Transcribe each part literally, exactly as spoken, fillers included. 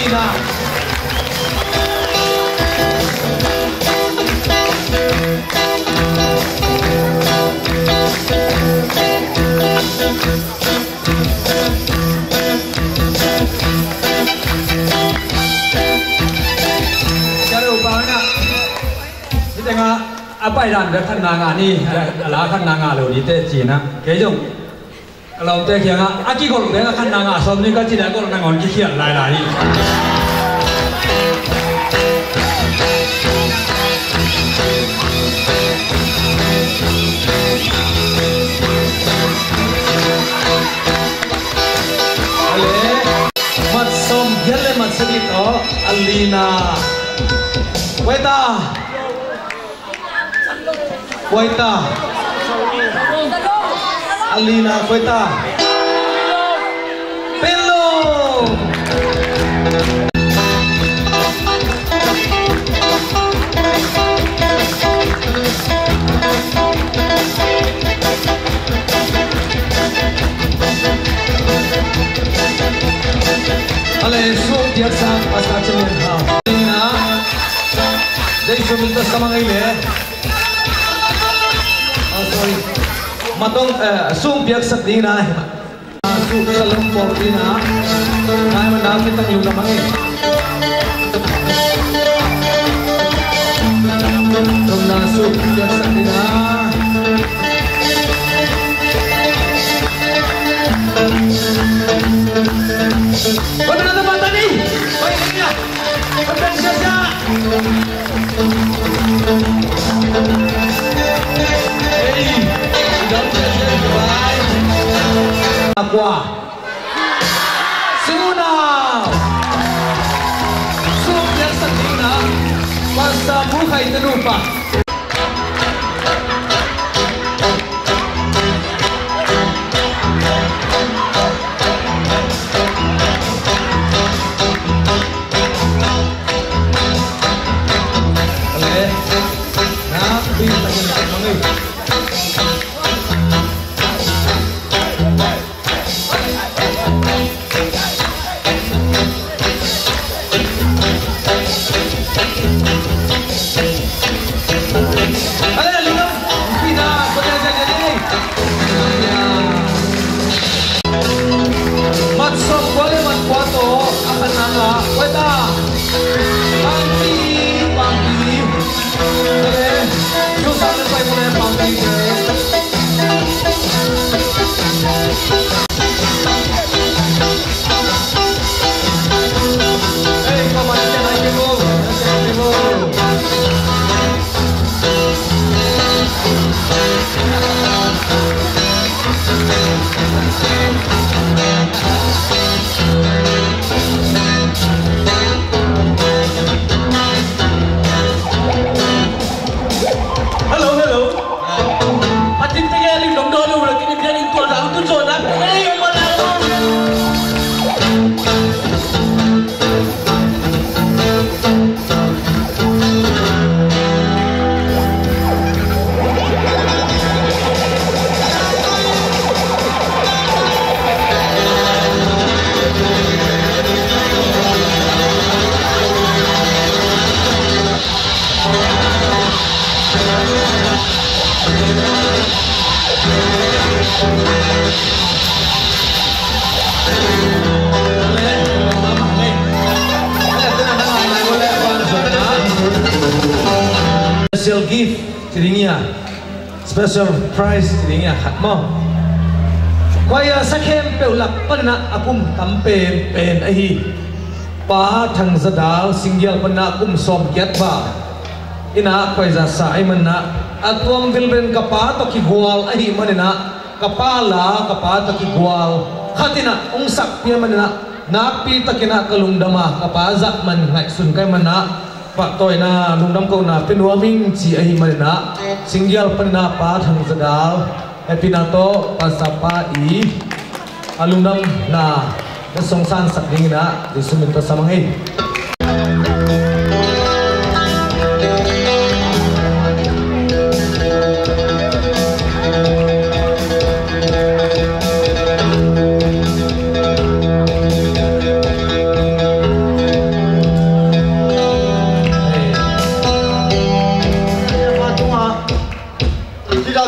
Hih tengah a paidan bek khatna ngah ni, a la khatna ngah lo ni teh ci-in ah. Kei zong ka lawmte kiangah a kigolh bek a khatna ngah sawm ni ka cih leh a golh nangawn kikhial lailai hi. Ale, mat sawm giat le mat sagih tawh a lina. Puai ta. Puai ta. A lina puai ta. Pen lo. Ale, sum piaksak Pastor Chin Lian Thang. Ina, Jesu min tawh sa mang ei le. Ah, sorry. Matong, eh, sum piaksak ding na. Ah, sum shalom pawl ding na. Nai man dam ni tang lu na mang ei. Tong na sum piaksak ding na. Kau nak datang mata ni? Baik, baik, ya. Kau nak siap-siap. Hey, don't just say goodbye. Aqua. Sing unau. Sum piaksak ding na. Pastor Pu Khai Tanu pa. Mat sawm kua le mat kua tawh a khatna ngah, puai ta. Pangpi, pangpi. Ale, tu sa le pai mo le pangpi. Hello, hello. A tin te ge lim dong do lo la kin bian in tua dang tu zo na. Hey, ma la. Special gift ci ding hi a, special prize ci ding hi a khat maw. Khuaiza sa khempeuh lak panin ah a kum tam penpen ahi Pa Thang Za Dal, Singgial panin ah kum sawmgiat val in ah khuaiza sa ahih manin ah, a tuam vilvel in ka pa tawh kigual ahih manin ah, ka pa la ka pa tawh kigual khat in ah hong sakpih ahih manin ah, nakpi takin ah ka lungdam a, ka pa zah man ngaihsun ka hih manin ah, pahtawina lungdam kohna pia nuam ing ci ahih manin ah, Singgial panin ah Pa Thang Za Dal, happy na tawh, Pastor pa i a lungdamna na song sansak dingin ah Jesu min tawh sa mang ei.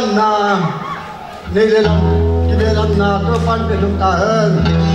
Na, nei le lam, ki le lam na, Topa'n pe lum ta hen.